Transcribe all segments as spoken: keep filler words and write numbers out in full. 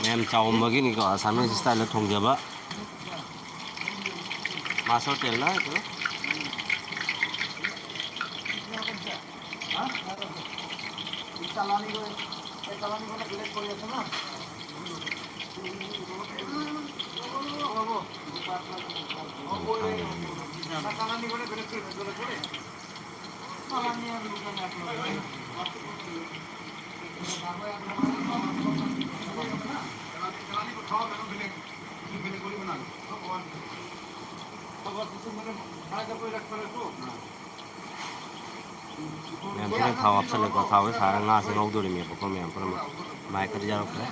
ꯃꯌꯥꯝ ꯆꯥꯎꯝꯕꯒꯤꯅꯤꯀꯣ, ꯑꯁꯥꯃꯤꯁ ꯁ꯭ꯇꯥꯏꯜꯗ ꯊꯣꯡꯖꯕ꯫ ꯃꯥꯁ ꯍꯣꯇꯦꯜꯅ꯫ ꯃꯌꯥꯝ ꯄꯨꯟꯅ ꯊꯥꯎ ꯍꯥꯞꯆꯜꯂꯦꯀꯣ꯫ ꯊꯥꯎꯁꯦ ꯁꯥꯔꯒ ꯉꯥꯁꯦ ꯉꯧꯗꯣꯔꯤꯅꯦꯕꯀꯣ꯫ ꯃꯌꯥꯝ ꯄꯨꯟꯅ ꯃꯥꯏ ꯈꯔ ꯌꯥꯎꯔꯛꯈ꯭ꯔꯦ꯫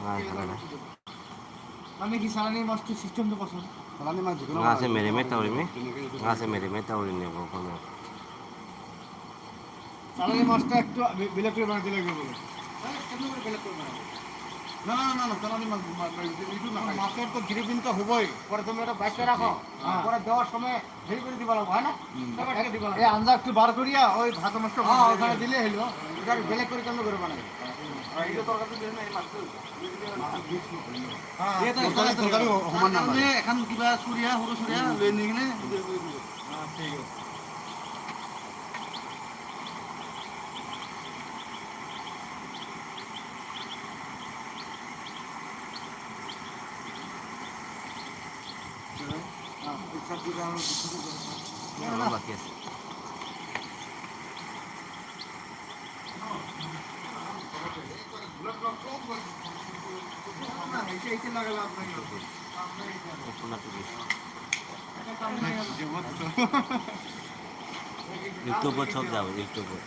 ꯉꯥ ꯈꯔꯅ꯫ আমি কি চালানি মাছটো চিষ্টেমটো কচোন? চালানি মাছ যিকোনো মাছ। ꯉꯥꯁꯦ ꯃꯦꯔꯤꯅꯦꯠ ꯇꯧꯔꯤꯃꯤ꯫ ꯉꯥꯁꯦ ꯃꯦꯔꯤꯅꯦꯠ ꯇꯧꯔꯤꯅꯦꯕꯀꯣ ꯃꯌꯥꯝ꯫ চালানি মাছটা একটু বে-, বেলেগ করে বানাতে লাগবে বলে। হ্যাঁ, কেমন করে বেলেগ করে বানাবো? না, না, না, না, চালানি মাছ, মা-, মা-, এইটো নাখায়। মাছৰ তো গ্ৰেভি তো হ'বই। পরে তুমি এটা বাইকে ৰাখো। হ্যাঁ। পরে দেওয়ার সময় হেৰি কৰি দিব লাগিব, হয় না? হুম। এই আঞ্জা একটু বার করিয়া ওই ভাত মাছটা হ্যাঁ, ওখানে দিলে হইলো। এটা বেলেগ করে কেমন করে বানাবো? হ্যাঁ, এই যে তরকারি দিলে না, এই মাছটো। হ্যাঁ, এই তো তরকারি, তরকারি সমান না লাগে। এখন কিবা চুৰিয়া, সৰু চুৰিয়া লৈ আনি কিনে। হ্যাঁ, ঠিক আছে। YouTubeত চব যাব, YouTubeত।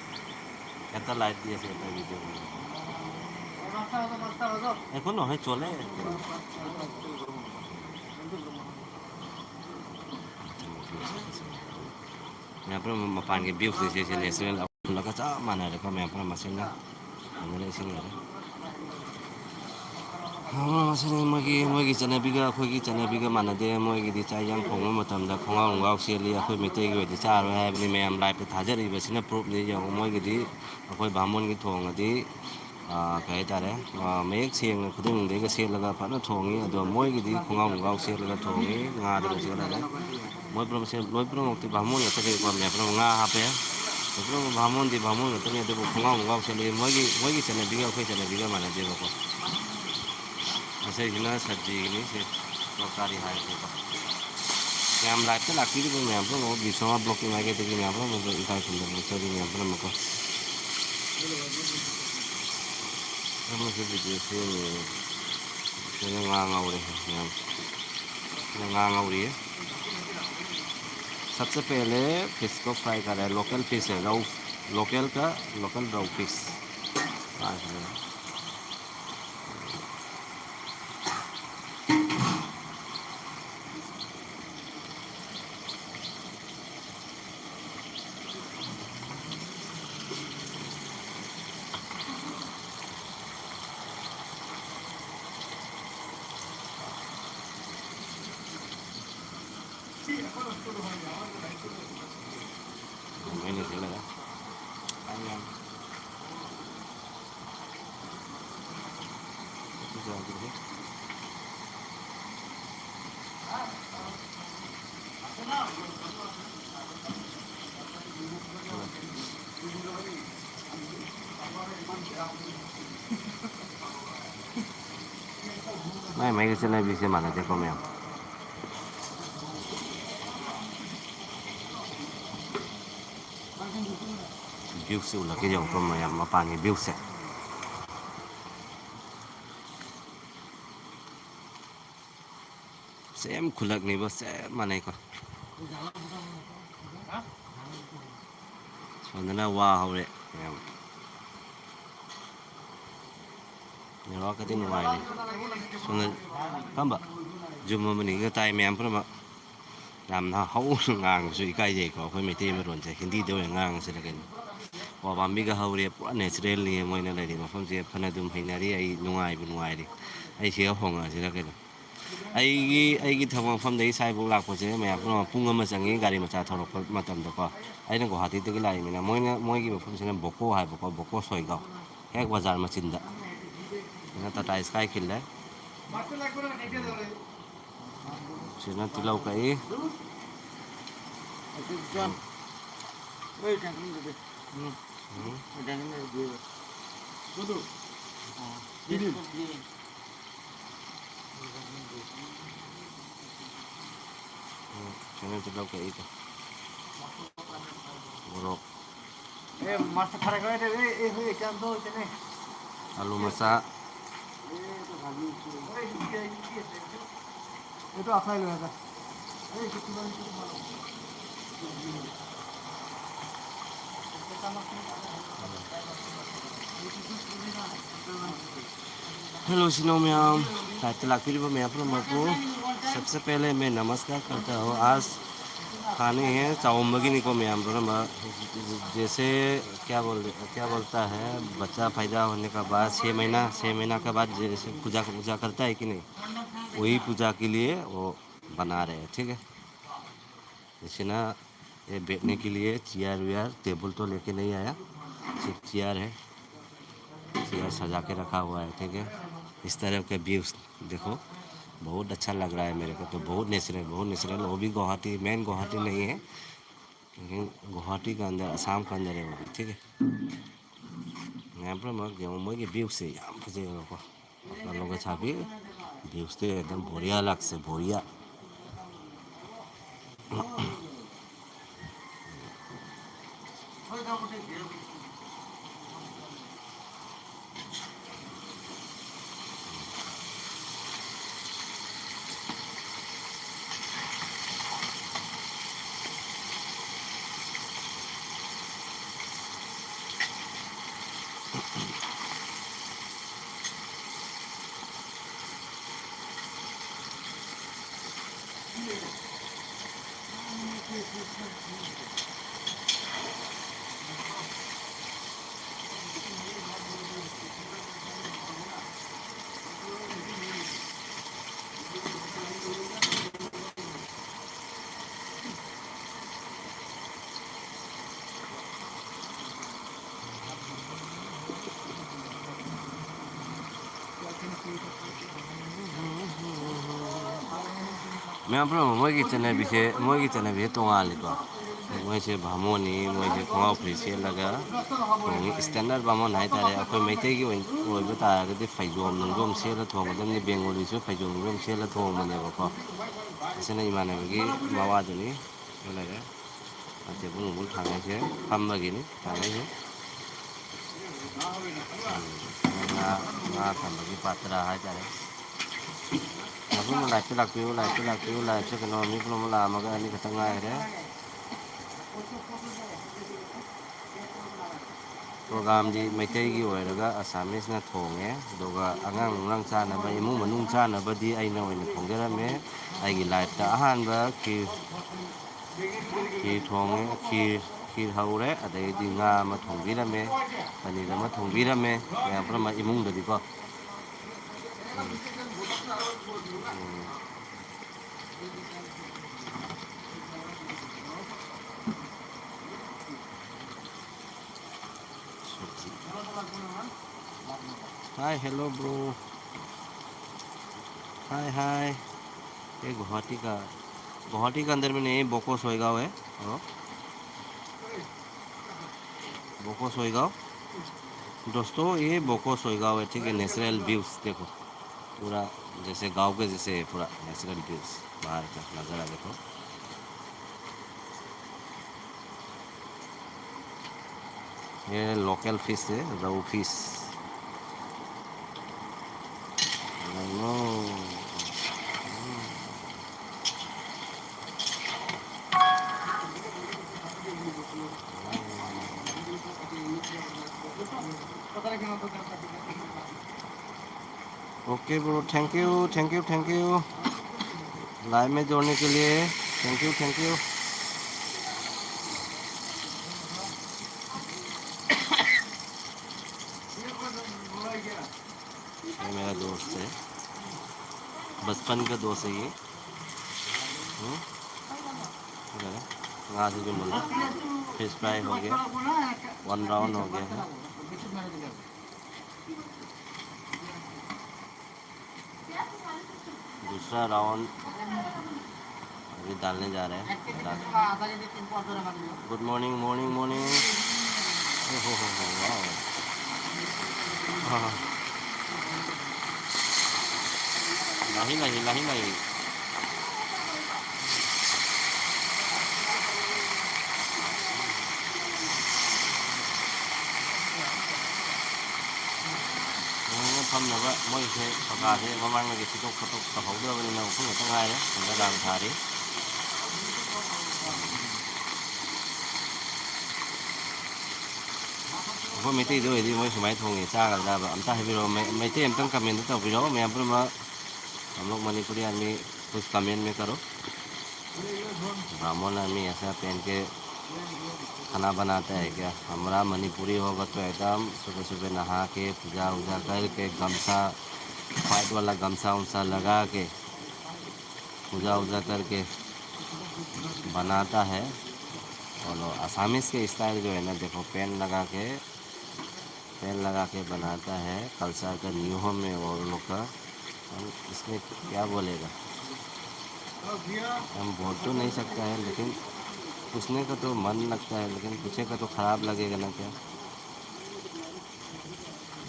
এটা লাইভ দি আছে, এটা ভিডিঅ' বনাই। একো নহয়, চলে। Miyambo ꯃꯄꯥꯟꯒꯤ ꯚ꯭ꯌꯨꯁꯦ ꯁꯤꯁꯦ natural ꯍꯨꯜꯂꯒ ꯆꯞ ꯃꯥꯟꯅꯔꯦꯀꯣ꯫ ꯃꯌꯥꯝ ꯄꯨꯝꯅꯃꯛ ꯃꯁꯤꯅ ꯐꯖꯅ ꯏꯁꯤꯡ ꯂꯩꯔꯦ꯫ ꯃꯁꯤꯅ ꯃꯣꯏꯒꯤ, ꯃꯣꯏꯒꯤ ꯆꯠꯅꯕꯤꯒ ꯑꯩꯈꯣꯏꯒꯤ ꯆꯠꯅꯕꯤꯒ ꯃꯥꯟꯅꯗꯦ꯫ ꯃꯣꯏꯒꯤꯗꯤ ꯆꯥꯛ ꯏꯟꯖꯥꯡ ꯊꯣꯡꯕ ꯃꯇꯝꯗ ꯈꯣꯡꯒ꯭ꯔꯥꯎ ꯅꯨꯡꯒ꯭ꯔꯥꯎ ꯁꯦꯠꯂꯤ, ꯑꯩꯈꯣꯏ ꯃꯩꯇꯩꯒꯤ ꯑꯣꯏꯗꯤ ꯆꯥꯔꯣꯏ ꯍꯥꯏꯕꯅꯤ꯫ ꯃꯌꯥꯝ ꯂꯥꯏꯞꯇ ꯊꯥꯖꯔꯤꯕꯁꯤꯅ ꯄ꯭ꯔꯨꯞꯅꯤ꯫ ꯌꯦꯡꯉꯨ, ꯃꯣꯏꯒꯤꯗꯤ ꯑꯩꯈꯣꯏ ꯚꯥꯃꯣꯟꯒꯤ ꯊꯣꯡꯉꯗꯤ, ꯑꯥ, ꯀꯩ ꯍꯥꯏꯇꯥꯔꯦ, ꯑꯥ, ꯃꯌꯦꯛ ꯁꯦꯡꯅ ꯈꯨꯗꯩ ꯅꯨꯡꯗꯩꯒ ꯁꯦꯠꯂꯒ ꯐꯖꯅ ꯊꯣꯡꯉꯤ꯫ ꯑꯗꯣ ꯃꯣꯏꯒꯤꯗꯤ ꯈꯣꯡꯒ꯭ꯔꯥꯎ ꯅꯨꯡꯒ꯭ꯔꯥꯎ ꯁꯦꯠꯂꯒ ꯊꯣꯡꯉꯤ, ꯉꯥꯗꯨꯅ ꯁꯦꯠꯂꯒ꯫ ꯃꯣꯏ ꯄꯨꯝꯅꯃꯛꯁꯦ, ꯃꯣꯏ ꯄꯨꯝꯅꯃꯛꯇꯤ ꯚꯥꯃꯣꯟ ꯉꯥꯛꯇꯅꯤꯀꯣ, ꯃꯌꯥꯝ ꯄꯨꯝꯅꯃꯛ ꯉꯥ ꯍꯥꯞꯄꯦ꯫ ꯃꯣꯏ ꯄꯨꯝꯅꯃꯛ ꯚꯥꯃꯣꯟꯗꯤ ꯚꯥꯃꯣꯟ ꯉꯥꯛꯇꯅꯤ, ꯑꯗꯨꯕꯨ ꯈꯣꯡꯒ꯭ꯔꯥꯎ ꯅꯨꯡꯒ꯭ꯔꯥꯎ ꯁꯦꯠꯂꯤ꯫ ꯃꯣꯏꯒꯤ, ꯃꯣꯏꯒꯤ ꯆꯠꯅꯕꯤꯒ ꯑꯩꯈꯣꯏ ꯆꯠꯅꯕꯤꯒ ꯃꯥꯟꯅꯗꯦꯕꯀꯣ꯫ ꯃꯁꯤꯁꯤꯅ ꯁꯕꯖꯤꯒꯤꯅꯤ, ꯁꯤ ꯇꯔꯀꯥꯔꯤ ꯍꯥꯏꯕꯅꯤꯀꯣ꯫ ꯃꯌꯥꯝ ꯂꯥꯏꯞꯇ ꯂꯥꯛꯄꯤꯔꯤꯕ ꯃꯌꯥꯝ ꯄꯨꯝꯅꯃꯛ, ꯕꯤꯁ꯭ꯋꯥ ꯕ꯭ꯂꯣꯛꯀꯤ ꯃꯥꯏꯀꯩꯗꯒꯤ ꯃꯌꯥꯝ ꯄꯨꯝꯅꯃꯛ ꯏꯀꯥꯏ ꯈꯨꯝꯅꯕ ꯆꯠꯆꯔꯤ ꯃꯌꯥꯝ ꯄꯨꯝꯅꯃꯛꯀꯣ꯫ ꯃꯁꯤ ꯚꯤꯗꯤꯑꯣ ꯁꯦꯝꯃꯤ꯫ ꯁꯤꯅ ꯉꯥ ꯉꯧꯔꯦ ꯃꯌꯥꯝ꯫ ꯁꯤꯅ ꯉꯥ ꯉꯧꯔꯤꯌꯦ꯫ सबसे पहले फिश को फ्राई कर रहे हैं। लोकल फिश है, रोहू, लोकल का, लोकल रोहू फिश। ꯃꯥꯏ ꯃꯥꯏꯒꯤ ꯆꯠꯅꯕꯤꯁꯦ ꯃꯥꯟꯅꯗꯦꯀꯣ ꯃꯌꯥꯝ꯫ ꯚ꯭ꯌꯨꯁꯦ ꯎꯠꯂꯛꯀꯦ ꯌꯦꯡꯉꯨꯀꯣ ꯃꯌꯥꯝ, ꯃꯄꯥꯟꯒꯤ ꯚ꯭ꯌꯨꯁꯦ꯫ ꯁꯦꯝ ꯈꯨꯜꯂꯛꯅꯤꯕ, ꯆꯞ ꯃꯥꯟꯅꯩꯀꯣ꯫ ꯁꯣꯝꯗꯅ ꯋꯥ ꯍꯧꯔꯦ ꯃꯌꯥꯝ꯫ ꯅꯦꯠꯋꯥꯛꯀꯗꯤ ꯅꯨꯡꯉꯥꯏꯔꯤ꯫ ꯁꯣꯝꯗ ꯀꯔꯝꯕ? ꯖꯨꯝ ꯑꯃꯅꯤꯒ ꯇꯥꯏ ꯃꯌꯥꯝ ꯄꯨꯝꯅꯃꯛ꯫ ꯌꯥꯝꯅ ꯍꯧꯅ ꯉꯥꯡꯕꯁꯨ ꯏꯀꯥꯏꯖꯩꯀꯣ, ꯑꯩꯈꯣꯏ ꯃꯩꯇꯩ ꯃꯔꯣꯟꯁꯦ꯫ ꯍꯤꯟꯗꯤꯗ ꯑꯣꯏꯅ ꯉꯥꯡꯉꯁꯤꯔ ꯀꯩꯅꯣ? ꯋꯥ ꯄꯥꯝꯕꯤꯒ ꯍꯧꯔꯦ, ꯄꯨꯔꯥ ꯅꯦꯆꯔꯦꯜꯅꯤ ꯃꯣꯏꯅ ꯂꯩꯔꯤ ꯃꯐꯝꯁꯦ꯫ ꯐꯅ ꯑꯗꯨꯝ ꯍꯩꯅꯔꯤ, ꯑꯩ ꯅꯨꯡꯉꯥꯏꯕꯨ ꯅꯨꯡꯉꯥꯏꯔꯤ꯫ ꯑꯩ ꯁꯤꯒ ꯍꯣꯡꯉꯛꯑꯁꯤꯔ ꯀꯩꯅꯣ? ꯑꯩꯒꯤ, ꯑꯩꯒꯤ ꯊꯕꯛ ꯃꯐꯝꯗꯒꯤ ꯁ꯭ꯋꯥꯏꯐꯥꯎ ꯂꯥꯛꯄꯁꯦ ꯃꯌꯥꯝ ꯄꯨꯝꯅꯃꯛ ꯄꯨꯡ ꯑꯃ ꯆꯪꯉꯤ ꯒꯥꯔꯤ ꯃꯆꯥ ꯊꯧꯔꯛꯄ ꯃꯇꯝꯗꯀꯣ꯫ ꯑꯩꯅ ꯒꯨꯋꯥꯍꯥꯇꯤꯗꯒꯤ ꯂꯥꯛꯏꯅꯤꯅ, ꯃꯣꯏꯅ, ꯃꯣꯏꯒꯤ ꯃꯐꯝꯁꯤꯅ ꯕꯣꯀꯣ ꯍꯥꯏꯕꯀꯣ, ꯕꯣꯀꯣ ꯁꯣꯏꯒꯥꯎ, ꯍꯦꯛ ꯕꯖꯥꯔ ꯃꯆꯤꯟꯗ꯫ ꯁꯤꯅ ꯇꯥꯇꯥ ꯁ꯭ꯀꯥꯏ ꯈꯤꯜꯂꯦ꯫ ꯁꯤꯅ ꯇꯤꯜꯍꯧ ꯀꯛꯏ꯫ ꯎꯝ꯫ ꯎꯝ꯫ ꯎꯝ, ꯁꯤꯅ ꯇꯤꯜꯍꯧ ꯀꯛꯏꯗꯣ꯫ ꯃꯣꯔꯣꯛ꯫ ꯑꯦ, ꯃꯥꯁꯇꯔ ꯐꯔꯛ ꯑꯣꯏꯔꯦ꯫ ꯑꯦ, ꯑꯦ, ꯍꯣꯏ, ꯀꯌꯥꯝ ꯇꯧꯔꯒꯦꯅꯦ? ꯑꯂꯨ ꯃꯆꯥ꯫ ꯑꯦ, ꯑꯗꯨ ꯍꯥꯏꯕꯤꯌꯨ꯫ ꯑꯦ, ꯑꯗꯨ ꯑꯩꯈꯣꯏ ꯂꯣꯏꯔꯦꯗ꯫ Hello, ꯁꯤꯅꯣ ꯃꯌꯥꯝ, ꯂꯥꯏꯞꯇ ꯂꯥꯛꯄꯤꯔꯤꯕ ꯃꯌꯥꯝ ꯄꯨꯝꯅꯃꯛꯄꯨ सबसे पहले मैं नमस्कार करता हूँ। आज खाने हैं चावम्बगिनी को मैं, जैसे क्या बोल, क्या बोलता है, बच्चा पैदा होने का बाद छः महीना, छः महीना के बाद जैसे पूजा, पूजा करता है कि नहीं, वही पूजा के लिए वो बना रहे हैं, ठीक है। इसना ये बैठने के लिए चेयर वेयर, टेबल तो लेके नहीं आया, सिर्फ चेयर है। चेयर सजा के रखा हुआ है, ठीक है। इस तरह के व्यूज देखो, बहुत अच्छा लग रहा है मेरे को तो। बहुत नेचुरल, बहुत नेचुरल। वो भी गुवाहाटी, मेन गुवाहाटी नहीं है, लेकिन गुवाहाटी के अंदर, आसाम के अंदर है वो भी, ठीक है। यहाँ पर मैं गया हूँ, मैं ये व्यूज से यहाँ पर देखो। ꯅꯪ ꯂꯧꯒ ꯁꯥꯕꯤ, ꯚ꯭ꯌꯨꯁꯇꯤ ꯑꯗꯨꯝ ꯕꯣꯔꯤꯌꯥ ꯂꯥꯛꯁꯦ, ꯕꯣꯔꯤꯌꯥ꯫ ꯃꯌꯥꯝ ꯄꯨꯝꯅꯃꯛ ꯃꯣꯏꯒꯤ ꯆꯠꯅꯕꯤꯁꯦ, ꯃꯣꯏꯒꯤ ꯆꯠꯅꯕꯤꯁꯦ ꯇꯣꯉꯥꯜꯂꯤꯀꯣ꯫ ꯃꯣꯏꯁꯦ ꯕꯥꯃꯣꯟꯅꯤ, ꯃꯣꯏꯁꯦ ꯈꯣꯡꯒ꯭ꯔꯥꯎ ꯐꯨꯔꯤꯠ ꯁꯦꯠꯂꯒ ꯊꯣꯡꯉꯤ꯫ ꯏꯁꯇꯦꯟꯗꯔꯠ ꯕꯥꯃꯣꯟ ꯍꯥꯏꯇꯥꯔꯦ꯫ ꯑꯩꯈꯣꯏ ꯃꯩꯇꯩꯒꯤ ꯑꯣꯏꯅ, ꯑꯣꯏꯕ ꯇꯥꯔꯒꯗꯤ ꯐꯩꯖꯣꯝ ꯅꯨꯡꯖꯣꯝ ꯁꯦꯠꯂ ꯊꯣꯡꯒꯗꯕꯅꯤ꯫ ꯕꯦꯡꯒꯣꯂꯤꯁꯨ ꯐꯩꯖꯣꯝ ꯅꯨꯡꯖꯣꯝ ꯁꯦꯠꯂ ꯊꯣꯡꯕꯅꯦꯕꯀꯣ꯫ ꯑꯁꯤꯅ ꯏꯃꯥꯟꯅꯕꯒꯤ ꯃꯋꯥꯗꯨꯅꯤ꯫ ꯁꯤꯗ ꯂꯩꯔꯦ꯫ ꯇꯦꯕꯜ ꯅꯨꯡꯕꯨꯜ ꯊꯥꯡꯉꯩꯁꯦ ꯐꯝꯕꯒꯤꯅꯤ ꯊꯥꯡꯉꯩꯁꯦ꯫ ꯉꯥ, ꯉꯥ ꯊꯝꯕꯒꯤ ꯄꯥꯇ꯭ꯔ ꯍꯥꯏꯇꯥꯔꯦ꯫ ꯃꯄꯨꯝ ꯂꯥꯏꯠꯇ ꯂꯥꯛꯄꯤꯌꯨ, ꯂꯥꯏꯠꯇ ꯂꯥꯛꯄꯤꯌꯨ, ꯂꯥꯏꯠꯁꯦ ꯀꯩꯅꯣ, ꯃꯤ ꯄꯨꯝꯅꯃꯛ ꯂꯥꯛꯑꯝꯃꯒ ꯑꯅꯤꯈꯛꯇ ꯉꯥꯏꯈ꯭ꯔꯦ꯫ ꯄ꯭ꯔꯣꯒꯥꯝꯗꯤ ꯃꯩꯇꯩꯒꯤ ꯑꯣꯏꯔꯒ ꯑꯁꯥꯃꯤꯁꯅ ꯊꯣꯡꯉꯦ, ꯑꯗꯨꯒ ꯑꯉꯥꯡ ꯅꯨꯡꯉꯥꯡ ꯆꯥꯅꯕ, ꯏꯃꯨꯡ ꯃꯅꯨꯡ ꯆꯥꯅꯕꯗꯤ ꯑꯩꯅ ꯑꯣꯏꯅ ꯊꯣꯡꯖꯔꯝꯃꯦ꯫ ꯑꯩꯒꯤ ꯂꯥꯏꯐꯇ ꯑꯍꯥꯟꯕ ꯈꯤꯔ, ꯈꯤꯔ ꯊꯣꯡꯉꯦ, ꯈꯤꯔ, ꯈꯤꯔ ꯍꯧꯔꯦ, ꯑꯗꯩꯗꯤ ꯉꯥ ꯑꯃ ꯊꯣꯡꯕꯤꯔꯝꯃꯦ, ꯄꯅꯤꯔ ꯑꯃ ꯊꯣꯡꯕꯤꯔꯝꯃꯦ, ꯃꯌꯥꯝ ꯄꯨꯝꯅꯃꯛ ꯏꯃꯨꯡꯗꯗꯤꯀꯣ꯫ ꯎꯝ꯫ ꯎꯝ꯫ Hi, hello, bro. Hi, hi. ये गुवाहाटी का, गुवाहाटी का अंदर में नहीं है, बोको सोयगांव है। हाँ। बोको सोयगांव। दोस्तों, ये बोको सोयगांव है, ठीक है। नेचुरल व्यूज देखो, पूरा जैसे गांव के जैसे है, पूरा नेचुरल व्यूज, बाहर का नज़ारा देखो। ये लोकल फिश है, rohu fish. Okay bro, thank you, thank you, thank you। Live में जोड़ने के लिए thank you, thank you। ये मेरा दोस्त है, बचपन का दोस्त है ये। हम्म? ये देखो, यहाँ से जो मिला, फिश फ्राई हो गया, वन राउंड हो गया है। दूसरा राउंड डालने जा रहे हैं। Good morning, morning, morning. ओहो हो हो, वाओ। हाँ। नहीं, नहीं, नहीं, नहीं। ꯐꯝꯅꯕ ꯃꯣꯏꯁꯦ ꯄꯀꯥꯁꯦ ꯃꯃꯥꯡꯗꯒꯤ ꯁꯤꯠꯇꯣꯛ ꯈꯣꯠꯇꯣꯛ ꯇꯧꯍꯧꯗ꯭ꯔꯕꯅꯤꯅ ꯎꯐꯨꯟ ꯈꯛꯇ ꯉꯥꯏꯔꯦ꯫ ꯁꯤꯗ ꯂꯥꯡ ꯊꯥꯔꯤ꯫ ꯑꯩꯈꯣꯏ ꯃꯩꯇꯩꯗ ꯑꯣꯏꯔꯗꯤ ꯃꯣꯏ ꯁꯨꯃꯥꯏꯅ ꯊꯣꯡꯉꯦ ꯆꯥꯒꯗ꯭ꯔꯕ? ꯑꯝꯇ ꯍꯥꯏꯕꯤꯔꯛꯑꯣ꯫ ꯃꯩ-, ꯃꯩꯇꯩ ꯑꯝꯇꯪ ꯀꯃꯦꯟꯗ ꯇꯧꯕꯤꯔꯛꯑꯣ ꯃꯌꯥꯝ ꯄꯨꯝꯅꯃꯛ꯫ हम लोग मणिपुरी आदमी कुछ कमेंट में करो। ब्राह्मण आदमी ऐसा पहन के खाना बनाता है क्या? हमारा मणिपुरी होगा तो एकदम सुबह सुबह नहा के पूजा वूजा करके गमछा, व्हाइट वाला गमछा उमछा लगा के पूजा वूजा करके बनाता है। और असमीज के स्टाइल जो है ना, देखो, पेंट लगा के, पेंट लगा के बनाता है। कल्चर का न्यू होम में वो लोग का, हम इसमें क्या बोलेगा? हम बोल तो नहीं सकता है, लेकिन पूछने का तो मन लगता है, लेकिन पूछेगा तो खराब लगेगा ना क्या?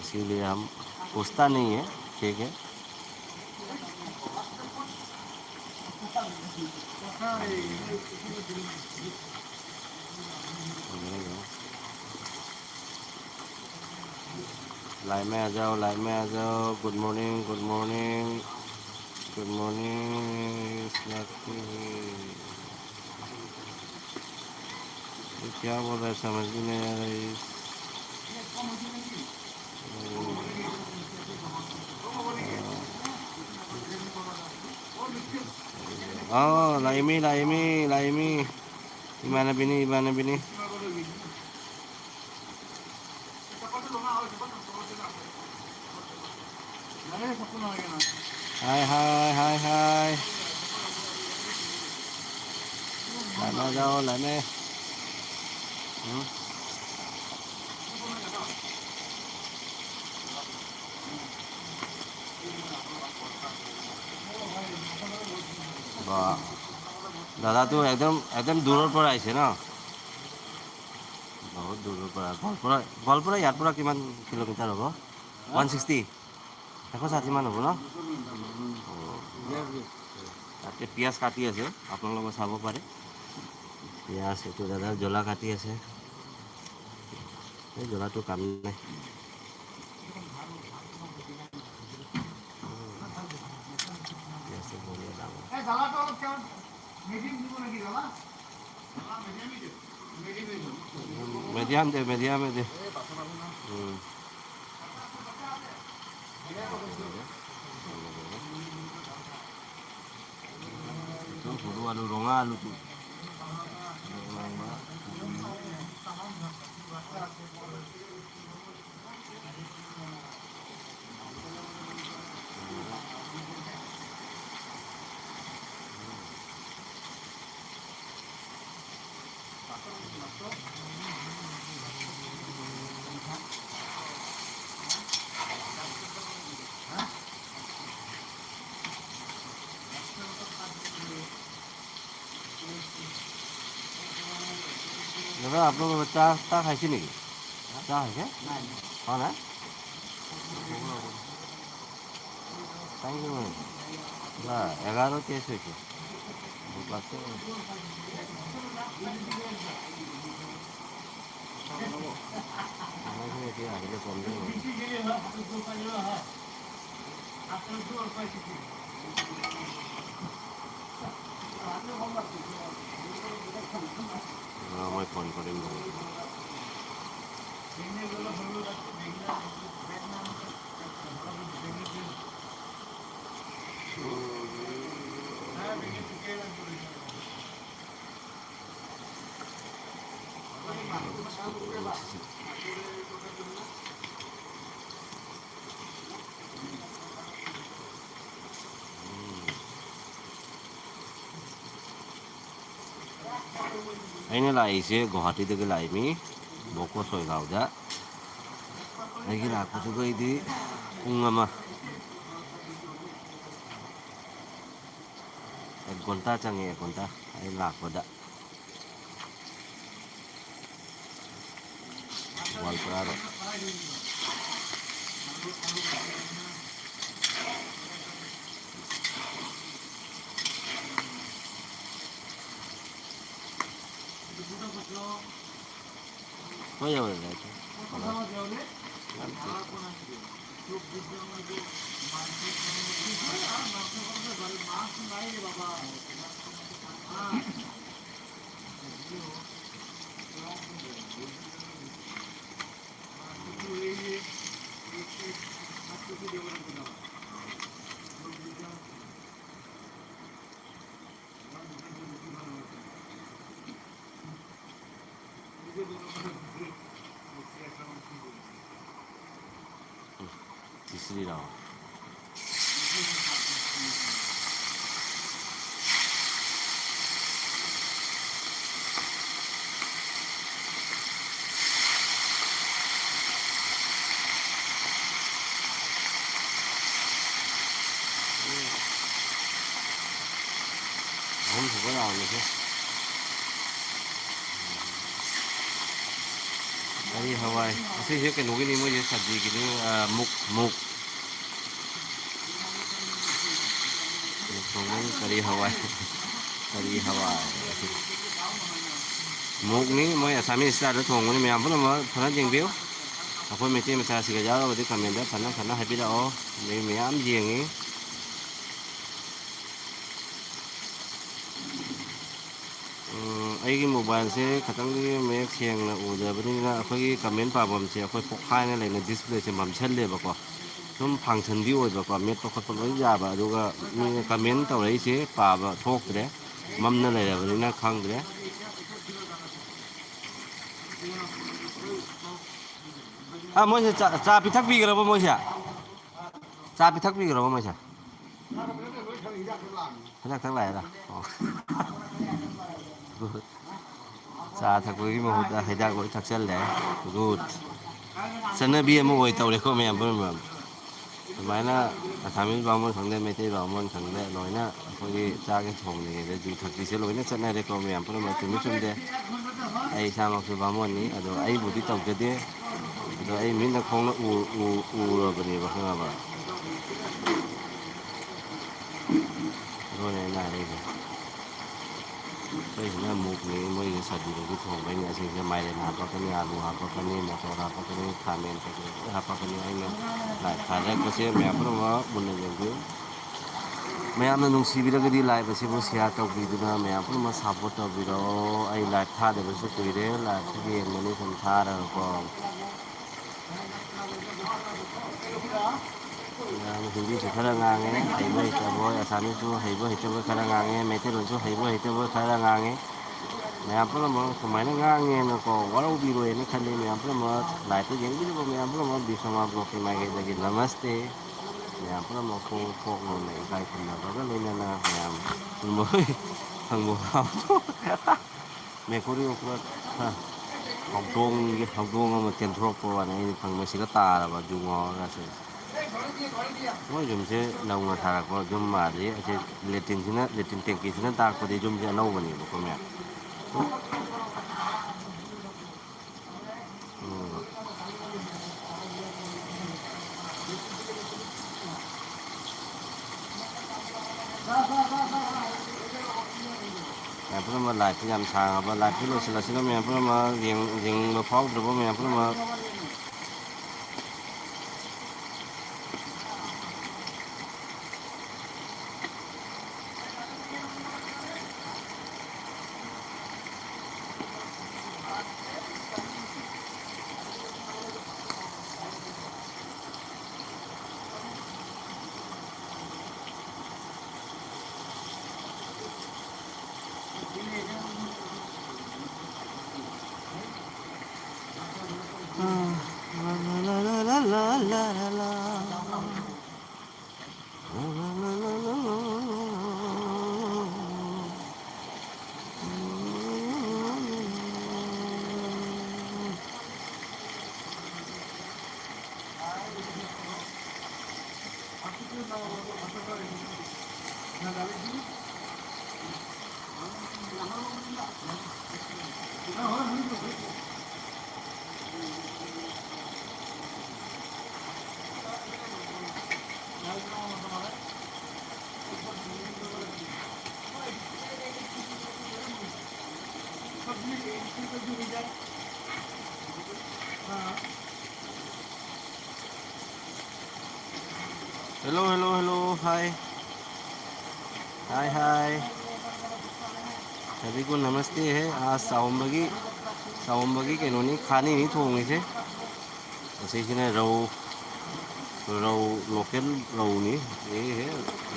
इसीलिए हम पूछता नहीं है। ठीक है। लाइन में आ जाओ, लाइन में आ जाओ। Good morning, good morning, good morning. ये क्या बोल रहा है, समझ भी नहीं आ रहा है। Oh, laimi, laimi, laimi. Imana bini, imana bini. Hai, hai, hai, hai. Lana jao, lana. Hmm? Ba. দাদাটো একদম, একদম দূৰৰ পৰা আহিছে ন? বহুত দূৰৰ পৰা। গোৱালপাৰা, গোৱালপাৰা ইয়াৰ পৰা কিমান কিলোমিটাৰ হ'ব? One sixty? এশ ষাঠিমান হ'ব ন? অ। তাতে পিঁয়াজ কাটি আছে, আপোনালোকে চাব পাৰে। পিঁয়াজ, এইটো দাদাৰ জ্বলা কাটি আছে। এই জ্বলাটো কাম নাই। পিঁয়াজটো বঢ়িয়া ডাঙৰ। মিডিয়াম দে, মিডিয়ামে দে। উম। এইটো সৰু আলু, ৰঙা আলুটো। দাদা, আপোনালোকৰ চাহ, চাহ খাইছে নেকি? চাহ খাইছে? খোৱা নাই? টাইম কিমান হৈছে? বা, এঘাৰ তেইছ হৈছে। ভোক লাগছে। মানুহখিনি এতিয়া আহিলে প্ৰব্লেম হ'ব। অ, মই ফোন কৰিম বাৰু। ꯑꯩꯅ ꯂꯥꯛꯏꯁꯦ ꯒꯨꯋꯥꯍꯥꯇꯤꯗꯒꯤ ꯂꯥꯛꯏꯃꯤ, ꯕꯣꯀꯣ ꯁꯣꯏꯒꯥꯎꯗ꯫ ꯑꯩꯒꯤ ꯂꯥꯛꯄꯗꯨꯒꯩꯗꯤ ꯄꯨꯡ ꯑꯃ꯫ ꯀꯣꯟꯇꯥ ꯆꯪꯉꯛꯑꯦ, ꯀꯣꯟꯇꯥ ꯑꯩ ꯂꯥꯛꯄꯗ꯫ ꯒꯣꯋꯥꯜꯄꯥꯔꯥꯗ꯫ ꯍꯣꯏ, ꯌꯧꯔꯦ, ꯌꯧꯔꯦ꯫ ꯌꯥꯝ ꯊꯤ꯫ ꯎꯝ, ꯊꯤꯁꯤꯔꯤꯔꯣ? ꯑꯍꯨꯝ ꯁꯨꯕ ꯔꯥꯎꯟꯅꯤꯁꯦ꯫ ꯀꯔꯤ ꯍꯋꯥꯏ? ꯑꯁꯤꯁꯦ ꯀꯩꯅꯣꯒꯤꯅꯤ, ꯃꯣꯏꯁꯦ ꯁꯕꯖꯤꯒꯤꯅꯤ, ꯑ, ꯃꯨꯛ, ꯃꯨꯛ꯫ ꯃꯨꯛ ꯊꯣꯡꯕꯒꯤ ꯀꯔꯤ ꯍꯋꯥꯏ? ꯀꯔꯤ ꯍꯋꯥꯏ? ꯃꯨꯛꯅꯤ, ꯃꯣꯏ ꯑꯁꯥꯃꯤ ꯁ꯭ꯇꯥꯏꯜꯗ ꯊꯣꯡꯕꯅꯤ꯫ ꯃꯌꯥꯝ ꯄꯨꯝꯅꯃꯛ ꯐꯖꯅ ꯌꯦꯡꯕꯤꯌꯨ꯫ ꯑꯩꯈꯣꯏ ꯃꯩꯇꯩ ꯃꯆꯥꯁꯤꯒ ꯌꯥꯎꯔꯒꯗꯤ ꯀꯃꯦꯟꯗ ꯐꯖꯅ ꯐꯖꯅ ꯍꯥꯏꯕꯤꯔꯛꯑꯣ꯫ ꯃꯤ ꯃꯌꯥꯝ ꯌꯦꯡꯉꯤ꯫ ꯎꯝ, ꯑꯩꯒꯤ ꯃꯣꯕꯥꯏꯜꯁꯦ ꯈꯤꯇꯪꯗꯤ ꯃꯌꯦꯛ ꯁꯦꯡꯅ ꯎꯗꯕꯅꯤꯅ ꯑꯩꯈꯣꯏꯒꯤ ꯀꯃꯦꯟ ꯄꯥꯐꯝꯁꯦ ꯑꯩꯈꯣꯏ ꯄꯣꯛꯈꯥꯏꯅ ꯂꯩꯅ ꯗꯤꯁꯄ꯭ꯂꯦꯁꯦ ꯃꯝꯁꯜꯂꯦꯕꯀꯣ꯫ ꯁꯨꯝ ꯐꯪꯁꯟꯗꯤ ꯑꯣꯏꯕꯀꯣ, ꯃꯦꯠꯄ ꯈꯣꯠꯄ ꯂꯣꯏ ꯌꯥꯕ, ꯑꯗꯨꯒ ꯃꯤꯅ ꯀꯃꯦꯟ ꯇꯧꯔꯛꯏꯁꯦ ꯄꯥꯕ ꯊꯣꯛꯇ꯭ꯔꯦ, ꯃꯝꯅ ꯂꯩꯔꯕꯅꯤꯅ ꯈꯪꯗ꯭ꯔꯦ꯫ ꯑ, ꯃꯣꯏꯁꯦ ꯆꯥ, ꯆꯥ ꯄꯤꯊꯛꯄꯤꯈ꯭ꯔꯕꯣ ꯃꯣꯏꯁꯦ? ꯆꯥ ꯄꯤꯊꯛꯄꯤꯈ꯭ꯔꯕꯣ ꯃꯣꯏꯁꯦ? ꯍꯤꯗꯥꯛ ꯊꯛ ꯂꯥꯛꯑꯦꯗ꯫ ꯑꯣ꯫ ꯆꯥ ꯊꯛꯄꯒꯤ ꯃꯍꯨꯠꯇ ꯍꯤꯗꯥꯛ ꯂꯣꯏ ꯊꯛꯆꯜꯂꯦ꯫ Good꯫ ꯆꯠꯅꯕꯤ ꯑꯃ ꯑꯣꯏ ꯇꯧꯔꯦꯀꯣ ꯃꯌꯥꯝ ꯄꯨꯝꯅꯃꯛ꯫ ꯑꯗꯨꯃꯥꯏꯅ ꯑꯁꯥꯃꯤꯁ ꯕꯥꯃꯣꯟ ꯈꯪꯗꯦ, ꯃꯩꯇꯩ ꯕꯥꯃꯣꯟ ꯈꯪꯗꯦ, ꯂꯣꯏꯅ ꯑꯩꯈꯣꯏꯒꯤ ꯆꯥꯛ ꯊꯣꯡꯂꯤꯉꯩꯗ ꯌꯨ ꯊꯛꯄꯤꯁꯦ ꯂꯣꯏꯅ ꯆꯠꯅꯔꯦꯀꯣ ꯃꯌꯥꯝ ꯄꯨꯝꯅꯃꯛ꯫ ꯆꯨꯝꯃꯤ ꯆꯨꯝꯗꯦ, ꯑꯩ ꯏꯁꯥꯃꯛꯁꯨ ꯕꯥꯃꯣꯟꯅꯤ, ꯑꯗꯣ ꯑꯩꯕꯨꯗꯤ ꯇꯧꯖꯗꯦ꯫ ꯑꯗꯣ ꯑꯩ ꯃꯤꯠꯅ ꯈꯣꯡꯅ ꯎ-, ꯎ-, ꯎꯔꯕꯅꯦꯕ, ꯈꯪꯉꯕ? ꯑꯗꯨꯅꯦ ꯑꯩꯅ ꯍꯥꯏꯔꯛꯏꯁꯦ꯫ ꯑꯩꯈꯣꯏꯁꯤꯅ ꯃꯨꯛꯅꯤ, ꯃꯣꯏꯁꯦ ꯁꯥꯗꯤꯗꯒꯤ ꯊꯣꯡꯕꯩꯅꯤ꯫ ꯑꯁꯤꯁꯤꯗ ꯃꯥꯏꯔꯦꯟ ꯍꯥꯞꯄꯛꯀꯅꯤ, ꯑꯥꯂꯨ ꯍꯥꯞꯄꯛꯀꯅꯤ, ꯃꯣꯇꯣꯔ ꯍꯥꯞꯄꯛꯀꯅꯤ, ꯈꯥꯃꯦꯟ ꯀꯩꯀꯩ ꯂꯣꯏ ꯍꯥꯞꯄꯛꯀꯅꯤ꯫ ꯑꯩꯅ ꯂꯥꯏꯠ ꯊꯥꯖꯔꯛꯄꯁꯦ ꯃꯌꯥꯝ ꯄꯨꯝꯅꯃꯛ ꯃꯨꯟꯅ ꯌꯦꯡꯕꯤꯌꯨ꯫ ꯃꯌꯥꯝꯅ ꯅꯨꯡꯁꯤꯕꯤꯔꯒꯗꯤ ꯂꯥꯏꯚ ꯑꯁꯤꯕꯨ ꯁꯤꯌꯥꯔ ꯇꯧꯕꯤꯗꯨꯅ ꯃꯌꯥꯝ ꯄꯨꯝꯅꯃꯛ ꯁꯞꯄꯣꯔꯠ ꯇꯧꯕꯤꯔꯛꯑꯣ꯫ ꯑꯩ ꯂꯥꯏꯚ ꯊꯥꯗꯕꯁꯨ ꯀꯨꯏꯔꯦ, ꯂꯥꯏꯚꯁꯨ ꯌꯦꯡꯕꯅꯤ ꯁꯨꯝ ꯊꯥꯔꯒꯀꯣ꯫ ꯃꯌꯥꯝ ꯍꯤꯟꯗꯤꯁꯨ ꯈꯔ ꯉꯥꯡꯉꯦ, ꯍꯩꯕ ꯍꯩꯇꯕ ꯍꯣꯏ, ꯑꯁꯥꯃꯤꯁꯁꯨ ꯍꯩꯕ ꯍꯩꯇꯕ ꯈꯔ ꯉꯥꯡꯉꯦ, ꯃꯩꯇꯩꯂꯣꯟꯁꯨ ꯍꯩꯕ ꯍꯩꯇꯕ ꯈꯔ ꯉꯥꯡꯉꯦ꯫ ꯃꯌꯥꯝ ꯄꯨꯝꯅꯃꯛ ꯁꯨꯃꯥꯏꯅ ꯉꯥꯡꯉꯦꯅꯀꯣ, ꯋꯥꯔꯧꯕꯤꯔꯣꯏꯅ ꯈꯜꯂꯤ꯫ ꯃꯌꯥꯝ ꯄꯨꯝꯅꯃꯛ ꯂꯥꯏꯚꯇ ꯌꯦꯡꯕꯤꯔꯤꯕ ꯃꯌꯥꯝ ꯄꯨꯝꯅꯃꯛ ꯕꯤꯁ꯭ꯋꯥꯃꯥ ꯕ꯭ꯂꯣꯛꯀꯤ ꯃꯥꯏꯀꯩꯗꯒꯤ ꯅꯃꯁꯇꯦ꯫ ꯃꯌꯥꯝ ꯄꯨꯝꯅꯃꯛꯄꯨ ꯀꯣꯛ ꯉꯥꯎꯅ ꯏꯀꯥꯏ ꯈꯨꯝꯅꯕꯒ ꯂꯣꯏꯅꯅ ꯃꯌꯥꯝ ꯄꯨꯝꯅꯃꯛ ꯐꯪꯕ ꯍꯥꯞꯄꯣ꯫ ꯃꯦꯀꯨꯔꯤ ꯑꯣꯀ꯭ꯔ-, ꯍꯥ, ꯍꯧꯗꯣꯡꯒꯤ, ꯍꯧꯗꯣꯡ ꯑꯃ ꯆꯦꯟꯊꯣꯔꯛꯄ ꯋꯥꯅꯤ꯫ ꯑꯩꯅ ꯐꯪꯕꯁꯤꯗ ꯇꯥꯔꯕ ꯖꯨ ꯉꯥꯎꯔꯒ ꯑꯁꯤ꯫ ꯃꯣꯏ ꯌꯨꯝꯁꯦ ꯅꯧꯅ ꯁꯥꯔꯛꯄ ꯌꯨꯝ ꯃꯥꯜꯂꯤ꯫ ꯑꯁꯤ ꯂꯦꯇ꯭ꯔꯤꯟꯁꯤꯅ, ꯂꯦꯇ꯭ꯔꯤꯟ ꯇꯦꯡꯀꯤꯁꯤꯅ ꯇꯥꯛꯄꯗꯤ ꯌꯨꯝꯁꯦ ꯑꯅꯧꯕꯅꯦꯕꯀꯣ, ꯃꯌꯥꯝ꯫ ꯎꯝ꯫ ꯃꯌꯥꯝ ꯄꯨꯝꯅꯃꯛ ꯂꯥꯏꯚꯁꯤ ꯌꯥꯝ ꯁꯥꯡꯉꯕ, ꯂꯥꯏꯚꯁꯤ ꯂꯣꯏꯁꯤꯜꯂꯁꯤꯅ ꯃꯌꯥꯝ ꯄꯨꯝꯅꯃꯛ ꯌꯦꯡ-, ꯌꯦꯡꯅꯤꯡꯕ ꯐꯥꯎꯗ꯭ꯔꯕ ꯃꯌꯥꯝ ꯄꯨꯝꯅꯃꯛ꯫ ꯎꯝ, Hello, hello, hello, hi. Hi, hi. सभी को नमस्ते है। आज ꯆꯥꯎꯝꯕꯒꯤ, ꯆꯥꯎꯝꯕꯒꯤ ꯀꯩꯅꯣꯅꯤ, ꯈꯥꯅꯤꯅꯤ ꯊꯣꯡꯉꯤꯁꯦ꯫ ꯃꯁꯤꯁꯤꯅ ꯔꯧ, ꯔꯧ, local ꯔꯧꯅꯤ꯫ ये है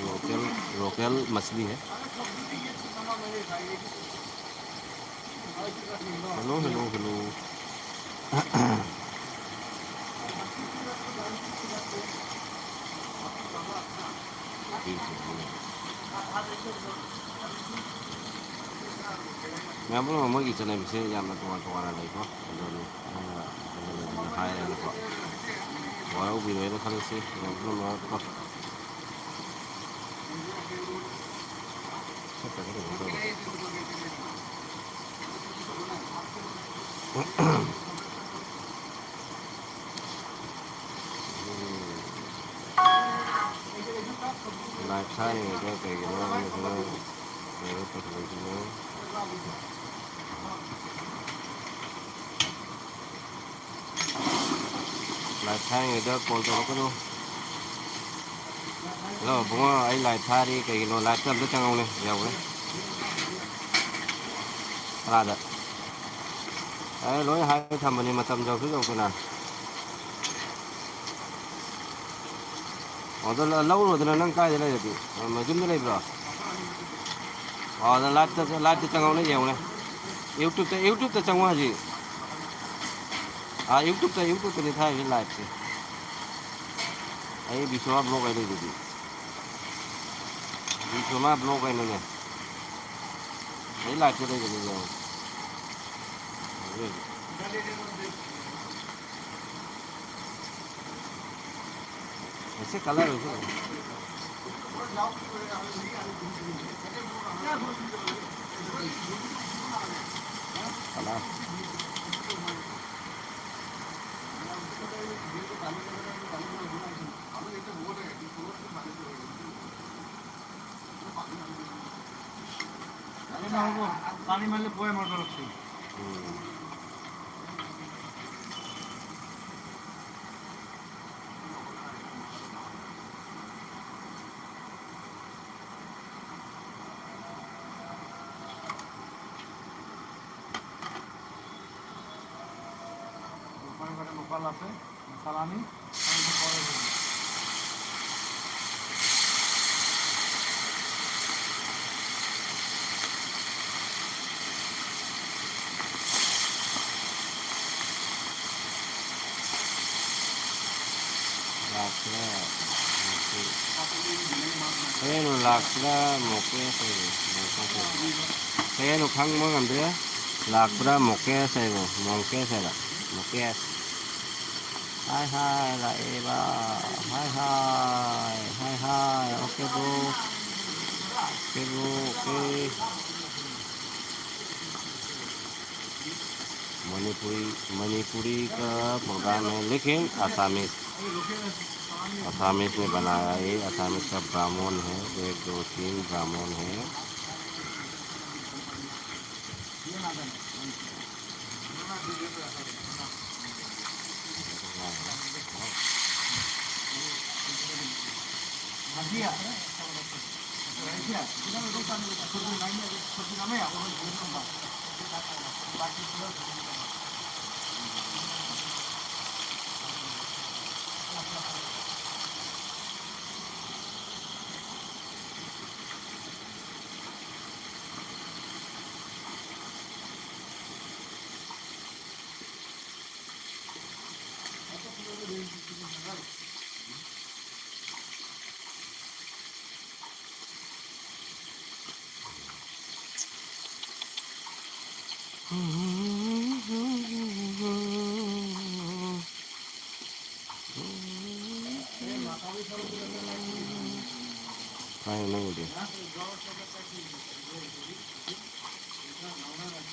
local, local मछली है। Hello, hello, hello. ꯃꯌꯥꯝ ꯄꯨꯝꯅꯃꯛ ꯃꯣꯏꯒꯤ ꯆꯠꯅꯕꯤꯁꯦ ꯌꯥꯝꯅ ꯇꯣꯉꯥꯟ ꯇꯣꯉꯥꯟꯅ ꯂꯩꯀꯣ꯫ ꯑꯗꯨꯅꯤ ꯑꯩꯅ ꯍꯥꯏꯔꯦꯅꯀꯣ꯫ ꯋꯥꯔꯧꯕꯤꯔꯣꯏꯅ ꯈꯜꯂꯁꯤ ꯃꯌꯥꯝ ꯄꯨꯝꯅꯃꯛ ꯀꯣ꯫ Live ꯊꯥꯔꯤꯉꯩꯗ ꯀꯩꯒꯤꯅꯣ ꯈꯪꯗꯦ, ꯀꯩꯅꯣ ꯇꯧꯁꯤꯜꯂꯛꯏꯁꯤꯕꯣ? Live ꯊꯥꯔꯤꯉꯩꯗ call ꯇꯧꯔꯛꯀꯅꯨ꯫ Hello ꯏꯕꯨꯡꯉꯣ, ꯑꯩ live ꯊꯥꯔꯤ, ꯀꯩꯒꯤꯅꯣ? Live ꯇ ꯑꯝꯇ ꯆꯪꯉꯛꯎꯅꯦ꯫ ꯌꯥꯎꯈ꯭ꯔꯦ꯫ ꯇꯔꯥꯗ꯫ ꯑꯩ ꯂꯣꯏ ꯍꯥꯏ ꯊꯝꯕꯅꯤ, ꯃꯇꯝ ꯌꯧꯁꯨ ꯌꯧꯗꯅ꯫ ꯑꯣ, ꯑꯗꯣ ꯂ-, ꯂꯧꯔꯨꯔꯣꯗꯅ, ꯅꯪ ꯀꯥꯏꯗ ꯂꯩꯔꯗꯤ? ꯑ, ꯌꯨꯝꯗ ꯂꯩꯕ꯭ꯔꯣ? ꯑꯣ, ꯑꯗꯣ live ꯇ, live ꯇ ꯆꯪꯉꯛꯎꯅꯦ, ꯌꯦꯡꯉꯨꯅꯦ꯫ YouTube ꯇ, YouTube ꯇ ꯆꯪꯉꯣ ꯍꯧꯖꯤꯛ꯫ ꯑꯥ, YouTube ꯇ, YouTube ꯇꯅꯤ ꯊꯥꯔꯤꯁꯦ live ꯁꯦ꯫ ꯑꯩ ꯕꯤꯁ꯭ꯋꯥ vlog ꯍꯥꯏ ꯂꯩꯗꯨꯗꯤ꯫ ꯕꯤꯁ꯭ꯋꯥ vlog ꯍꯥꯏꯅꯅꯦ꯫ ꯑꯩ live ꯇ ꯂꯩꯕꯅꯤ, ꯌꯦꯡꯉꯣ꯫ ꯍꯧꯖꯤꯛ ꯍꯧꯖꯤꯛ꯫ ऐसे कलर हो गया। कलर। না হ'ব, পানী মাৰিলে পুৱাই মাৰিব লাগিছিল। ওখানে একটা লোকাল আছে, চালানি, আমি একটু পরে বলবো। Laksa, moke. Kayano laksa, moke saibo, moke saibo. Kayano khangma ngamde, laksa, moke saibo, moke saiba, moke. Hai hai, la eba. Hai hai, hai hai. Okay, bro. Okay, bro, okay. Manipuri, Manipuri का programme है, लेकिन Assamese, Assamese में बनाया है। Assamese का ब्राह्मण है, एक, दो, तीन ब्राह्मण है।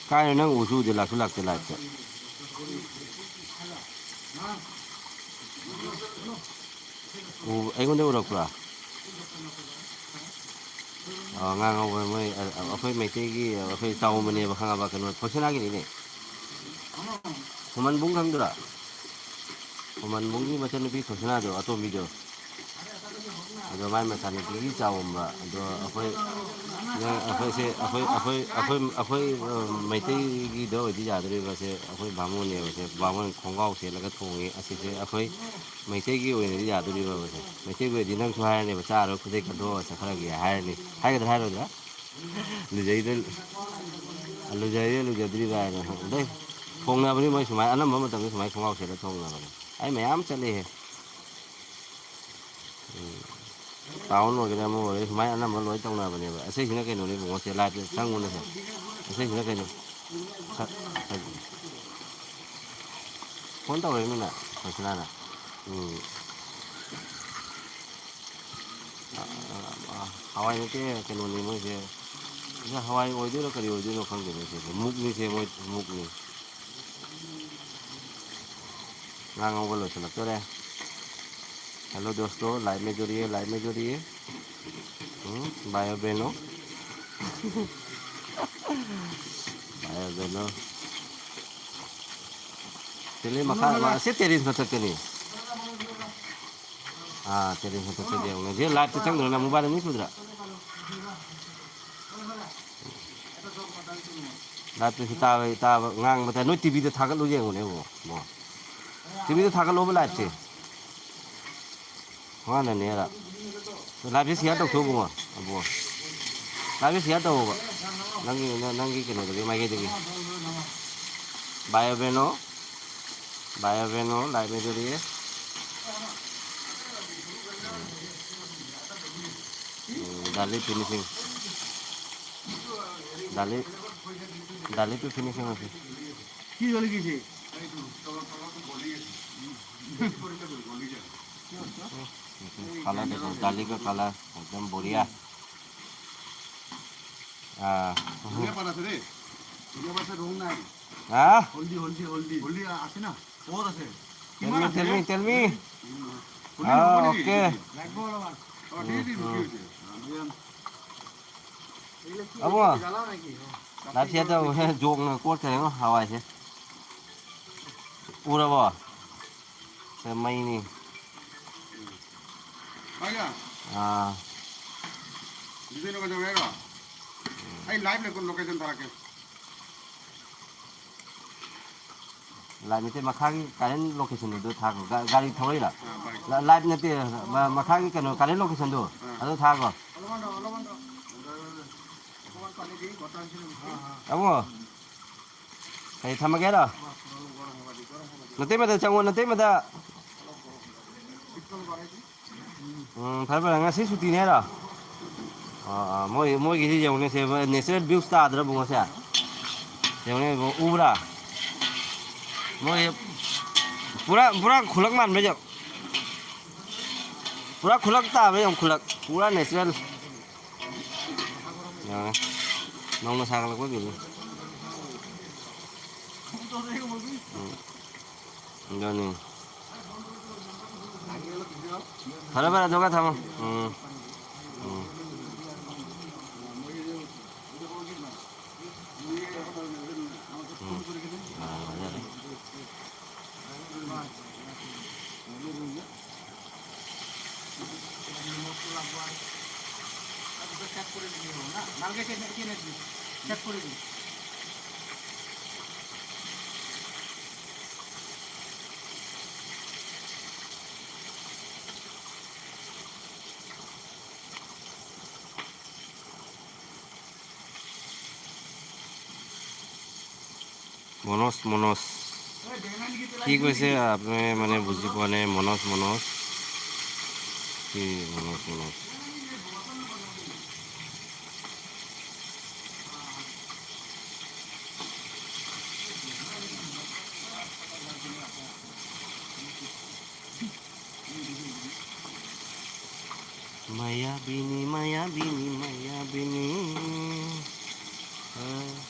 ꯀꯥꯏꯅꯣ ꯅꯪ ꯎꯁꯨ ꯎꯗꯦ, ꯂꯥꯛꯁꯨ ꯂꯥꯛꯇꯦ ꯂꯥꯏꯠꯇ꯫ ꯎ-, ꯑꯩꯉꯣꯟꯗ ꯎꯔꯛꯄ꯭ꯔꯥ? ꯑ, ꯉꯥ ꯉꯧꯕ ꯃꯣꯏ, ꯑ, ꯑꯩꯈꯣꯏ ꯃꯩꯇꯩꯒꯤ, ꯑꯩꯈꯣꯏ ꯆꯥꯎꯝꯕꯅꯦꯕ, ꯈꯪꯉꯕ? ꯀꯩꯅꯣ, ꯊꯣꯁꯅꯥꯒꯤꯅꯤꯅꯦ꯫ ꯈꯨꯃꯟꯕꯨꯡ ꯈꯪꯗ꯭ꯔꯥ? ꯈꯨꯃꯟꯕꯨꯡꯒꯤ ꯃꯆꯟꯅꯨꯄꯤ ꯊꯣꯁꯅꯥꯗꯣ, ꯑꯇꯣꯝꯕꯤꯗꯣ꯫ ꯑꯗꯣ ꯃꯥꯏ ꯃꯆꯥꯅꯨꯄꯤꯒꯤ ꯆꯥꯎꯝꯕ꯫ ꯑꯗꯣ ꯑꯩꯈꯣꯏ, ꯑꯩꯈꯣꯏꯁꯦ, ꯑꯩꯈꯣꯏ, ꯑꯩꯈꯣꯏ, ꯑꯩꯈꯣꯏ, ꯑꯩꯈꯣꯏ, ꯑ, ꯃꯩꯇꯩꯒꯤꯗ ꯑꯣꯏꯗꯤ ꯌꯥꯗꯣꯔꯤꯕꯁꯦ, ꯑꯩꯈꯣꯏ ꯕꯥꯃꯣꯟꯅꯦꯕꯁꯦ, ꯕꯥꯃꯣꯟ ꯈꯣꯡꯒ꯭ꯔꯥꯎ ꯁꯦꯠꯂꯒ ꯊꯣꯡꯉꯤ꯫ ꯑꯁꯤꯁꯦ ꯑꯩꯈꯣꯏ ꯃꯩꯇꯩꯒꯤ ꯑꯣꯏꯅꯗꯤ ꯌꯥꯗꯣꯔꯤꯕꯁꯦ꯫ ꯃꯩꯇꯩꯒꯤ ꯑꯣꯏꯔꯗꯤ ꯅꯪꯁꯨ ꯍꯥꯏꯔꯅꯦꯕ, "ꯆꯥꯔꯣꯏ, ꯈꯨꯗꯩ ꯀꯟꯊꯣꯛꯑꯒ ꯆꯠꯈ꯭ꯔꯒꯦ" ꯍꯥꯏꯔꯅꯤ꯫ ꯍꯥꯏꯒꯗ꯭ꯔꯥ ꯍꯥꯏꯔꯣꯏꯗ꯭ꯔꯥ? ꯂꯨꯖꯩꯗ, ꯂꯨꯖꯩꯗ ꯂꯨꯖꯗ꯭ꯔꯤꯕ ꯍꯥꯏꯅ꯫ ꯑꯗꯩ ꯊꯣꯡꯅꯕꯅꯤ ꯃꯣꯏ ꯁꯨꯃꯥꯏꯅ, ꯑꯅꯝꯕ ꯃꯇꯝꯗ ꯁꯨꯃꯥꯏꯅ ꯈꯣꯡꯒ꯭ꯔꯥꯎ ꯁꯦꯠꯂ ꯊꯣꯡꯅꯕꯅꯦ꯫ ꯑꯩ ꯃꯌꯥꯝ ꯆꯠꯂꯦꯍꯦ꯫ ꯎꯝ꯫ ꯇꯥꯎꯟ ꯑꯣꯏꯒꯦꯔꯥ ꯑꯃ ꯑꯣꯏꯒꯦꯔꯥ ꯁꯨꯃꯥꯏꯅ ꯑꯅꯝꯕ ꯂꯣꯏ ꯇꯧꯅꯕꯅꯦꯕ꯫ ꯑꯁꯤꯁꯤꯅ ꯀꯩꯅꯣꯅꯦ ꯏꯕꯨꯡꯉꯣ, ꯁꯦ ꯂꯥꯏꯞꯇ ꯆꯪꯉꯨꯅꯦ ꯁꯦ꯫ ꯑꯁꯤꯁꯤꯅ ꯀꯩꯅꯣ? ꯁ-, ꯐꯣꯟ ꯇꯧꯔꯛꯏꯃꯤꯅ ꯁꯣꯁꯤꯂꯥꯅ꯫ ꯎꯝ꯫ ꯑ, ꯑ, ꯑ, ꯍꯋꯥꯏ ꯅꯠꯇꯦ, ꯀꯩꯅꯣꯅꯤ ꯃꯣꯏꯁꯦ꯫ ꯁꯤꯁꯦ ꯍꯋꯥꯏ ꯑꯣꯏꯗꯣꯏꯔꯣ ꯀꯔꯤ ꯑꯣꯏꯗꯣꯏꯅꯣ ꯈꯪꯗꯦꯅꯦ ꯁꯤꯁꯦ꯫ ꯃꯨꯛꯅꯤ ꯁꯦ ꯃꯣꯏ, ꯃꯨꯛꯅꯤ꯫ ꯉꯥ ꯉꯧꯕ ꯂꯣꯏꯁꯤꯜꯂꯛꯇꯣꯔꯦ꯫ Hello दोस्तों, live में जुड़िए, live में जुड़िए। हम्म, भाइयों बहनों। भाइयों बहनों। चलिए, ꯃꯈꯥ, ꯃꯥ-, ꯁꯤ terrace ꯃꯊꯛꯇꯅꯤ꯫ ꯑꯥ, terrace ꯃꯊꯛꯇꯗꯤ ꯌꯦꯡꯉꯨꯅꯦ꯫ ꯁꯤ live ꯇ ꯆꯪꯗ꯭ꯔꯣ ꯅꯪ? Mobile ꯑꯅꯤ ꯁꯨꯗ꯭ꯔꯥ? Live ꯇꯁꯨ ꯇꯥꯕ, ꯇꯥꯕ, ꯉꯥꯡꯕ ꯇꯥꯏ꯫ ꯅꯣꯏ T V ꯗ ꯊꯥꯒꯠꯂꯨ ꯌꯦꯡꯉꯨꯅꯦ, ꯏꯕꯨꯡꯉꯣ, ꯏꯕꯨꯡꯉꯣ꯫ T V ꯗ ꯊꯥꯒꯠꯂꯣꯕ live ꯁꯦ꯫ ꯃꯥꯅꯅꯦꯔ꯫ Live ꯁꯦ share ꯇꯧꯊꯣꯛꯑꯣ, ꯏꯕꯨꯡꯉꯣ, ꯏꯕꯨꯡꯉꯣ꯫ Live ꯁꯦ share ꯇꯧꯑꯣꯕ꯫ ꯅꯪꯒꯤ, ꯅ-, ꯅꯪꯒꯤ ꯀꯩꯅꯣꯗꯒꯤ, ꯃꯥꯏꯀꯩꯗꯒꯤ꯫ भाइयों बहनों, भाइयों बहनों, live में जुड़िए। हम्म, डाली finishing। डाली, डाली पे finishing होती। কি জ্বলি গেছে? Color देखो, डाली का color एकदम बढ़िया। हाँ। ধনিয়া পাত আছে দেই। ধনিয়া পাত আছে, ৰং নাই। हाँ? হলদি, হলদি, হলদি। হলদি আছে না? ক'ত আছে? Tell me, tell me, tell me। হলদি हाँ, নহ'ব নেকি? OK। লাগিব অলপমান। অ, দি দিম, কি হৈছে? ꯑꯕꯣ, live share ꯇꯧ꯫ ꯖꯣꯛꯅ ꯀꯣꯠꯈ꯭ꯔꯦꯉꯣ ꯍꯋꯥꯏꯁꯦ꯫ ꯎꯔꯕꯣ? ꯁꯦ ꯃꯩꯅꯤ꯫ ꯑꯥ꯫ ꯑꯩ live ꯂꯩꯀꯣ, location ꯊꯥꯔꯛꯀꯦ꯫ Live ꯅꯠꯇꯦ, ꯃꯈꯥꯒꯤ current location ꯗꯨ ꯊꯥꯈꯣ꯫ ꯒꯥ-, ꯒꯥꯔꯤ ꯊꯧꯔꯛꯏꯔꯣ? ꯑꯥ, ꯕꯥꯏꯛ꯫ ꯂ-, live ꯅꯠꯇꯦ, ꯃ-, ꯃꯈꯥꯒꯤ ꯀꯩꯅꯣ current location ꯗꯨ, ꯑꯥ꯫ ꯑꯗꯨ ꯊꯥꯈꯣ꯫ ꯑꯕꯨꯡꯉꯣ, ꯀꯩ ꯊꯝꯃꯒꯦ ꯍꯥꯏꯔꯣ? ꯅꯇꯩꯃꯗ ꯆꯪꯉꯣ, ꯅꯇꯩꯃꯗ꯫ ꯎꯝ, ꯐꯔꯦ, ꯐꯔꯦ꯫ ꯉꯁꯤ ꯁꯨꯇꯤꯅꯦ ꯍꯥꯏꯔꯣ? ꯑꯥ, ꯑꯥ, ꯃꯣꯏ, ꯃꯣꯏꯒꯤꯗꯤ ꯌꯦꯡꯉꯨꯅꯦ, ꯁꯦ, natural views ꯇꯥꯗ꯭ꯔꯕꯨ ꯉꯁꯤ? ꯌꯦꯡꯉꯨꯅꯦ, ꯎꯕ꯭ꯔꯥ? ꯃꯣꯏ ꯄꯨꯔꯥ, ꯄꯨꯔꯥ ꯈꯨꯂꯛ ꯃꯥꯟꯕ ꯌꯦꯡꯉꯨ꯫ ꯄꯨꯔꯥ ꯈꯨꯂꯛ ꯇꯥꯕ ꯌꯦꯡꯉꯨ, ꯈꯨꯂꯛ꯫ ꯄꯨꯔꯥ natural꯫ ꯌꯦꯡꯉꯨꯅꯦ꯫ ꯅꯧꯅ ꯁꯥꯒꯠꯂꯛꯄ building꯫ ꯎꯝ꯫ ꯑꯗꯨꯅꯤ꯫ ꯐꯔꯦ, ꯐꯔꯦ, ꯑꯗꯨꯒ ꯊꯝꯃꯣ꯫ ꯎꯝ꯫ ꯎꯝ꯫ ꯎꯝ꯫ ꯑꯥ, ꯌꯥꯔꯦ꯫ মনোজ, মনোজ। কি কৈছে আপুনি, মানে, বুজি পোৱা নাই? মনোজ, মনোজ। কি মনোজ, মনোজ? মায়াবিনী, মায়াবিনী, মায়াবিনী। আহ।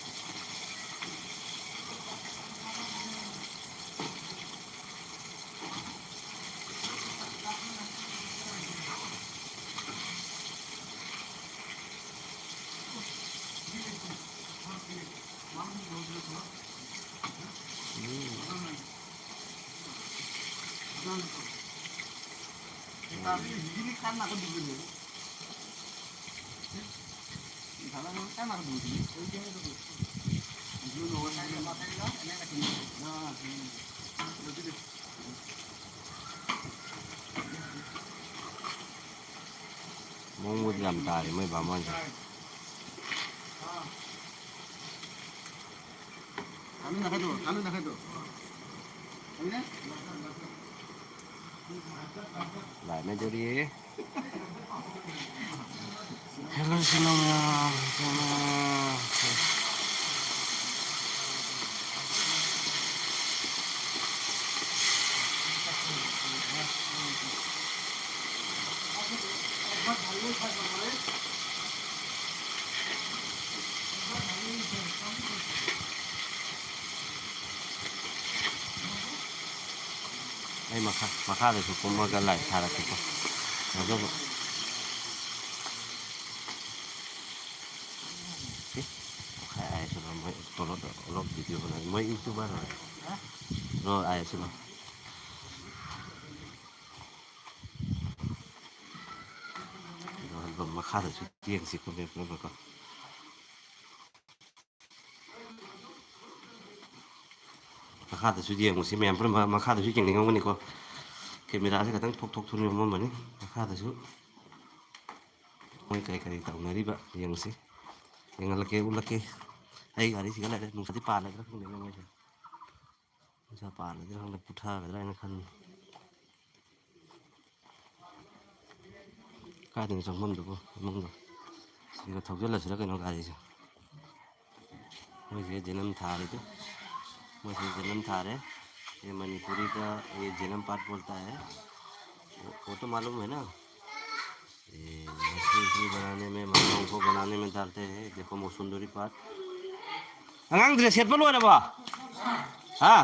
ꯃꯑꯣꯡꯕꯨꯗꯤ ꯌꯥꯝ ꯇꯥꯔꯦ ꯃꯣꯏ ꯕꯥꯃꯣꯟꯁꯦ꯫ ꯂꯥꯏꯃ ꯗꯣꯔꯤ꯫ ꯑꯩ ꯃꯈꯥ, ꯃꯈꯥꯗꯁꯨ ꯀꯨꯝꯃꯒ ꯂꯥꯏꯚ ꯊꯥꯔꯛꯀꯦꯀꯣ꯫ ꯐꯖꯕ꯫ ꯑꯦ, ꯃꯈꯥ ꯑꯥꯏ ꯑꯦꯁ ꯑꯣ ꯃꯣꯏ ꯇꯣꯂꯣꯞ, ꯇꯣꯂꯣꯞ ꯚꯤꯗꯤꯑꯣ ꯕꯅꯥ-, ꯃꯣꯏ ꯌꯨꯇꯨꯕꯔ ꯍꯣꯏ꯫ ꯔꯣ ꯑꯥꯏ ꯑꯦꯁ ꯑꯣ꯫ ꯑꯗꯣ ꯃꯈꯥꯗꯁꯨ ꯌꯦꯡꯁꯤ ꯀꯨꯝꯃꯦ ꯄꯨꯝꯅꯃꯛꯀꯣ꯫ ꯃꯈꯥꯗꯁꯨ ꯌꯦꯡꯉꯨꯁꯤ ꯃꯌꯥꯝ ꯄꯨꯝꯅꯃꯛ, ꯃꯈꯥꯗꯁꯨ ꯌꯦꯡꯅꯤꯡꯉꯝꯒꯅꯤꯀꯣ꯫ ꯀꯦꯃꯦꯔꯥꯁꯦ ꯈꯤꯇꯪ ꯊꯣꯛ ꯊꯣꯛ ꯊꯣꯛꯅ ꯌꯣꯝꯃꯝꯕꯅꯤ꯫ ꯃꯈꯥꯗꯁꯨ ꯃꯣꯏ ꯀꯔꯤ ꯀꯔꯤ ꯇꯧꯅꯔꯤꯕ ꯌꯦꯡꯉꯨꯁꯤ꯫ ꯌꯦꯡꯍꯜꯂꯛꯀꯦ, ꯎꯠꯂꯛꯀꯦ꯫ ꯑꯩ ꯒꯥꯔꯤꯁꯤꯒ ꯂꯩꯔꯦ꯫ ꯅꯨꯡꯁꯥꯗꯤ ꯄꯥꯜꯂꯗ꯭ꯔꯥ ꯈꯪꯗꯦꯅꯦ ꯃꯣꯏꯁꯦ꯫ ꯅꯨꯡꯁꯥ ꯄꯥꯜꯂꯗ꯭ꯔꯥ ꯈꯪꯗꯦ, ꯄꯨꯊꯒꯗ꯭ꯔꯥ ꯍꯥꯏꯅ ꯈꯟꯕ꯫ ꯀꯥꯏꯗꯅꯣ ꯆꯪꯐꯝꯗꯨꯕꯨ ꯏꯃꯨꯡꯗꯣ? ꯁꯤꯒ ꯊꯧꯖꯤꯜꯂꯁꯤꯔ ꯀꯩꯅꯣ ꯒꯥꯔꯤꯁꯦ꯫ ꯃꯣꯏꯁꯦ ꯖꯅꯝ ꯊꯥꯔꯤꯗꯨ, ꯃꯣꯏꯁꯦ ꯖꯅꯝ ꯊꯥꯔꯦ꯫ ये मणिपुरी का ये जन्म पाठ बोलता है। वो, वो तो मालूम है ना? ये मछली उछली बनाने में, मछलियों को बनाने में डालते हैं। देखो, मौसुंदरी पाठ। ꯑꯉꯥꯡ ꯗ꯭ꯔꯦꯁ ꯁꯦꯠꯄ ꯂꯣꯏꯔꯕꯣ? ꯍꯥ?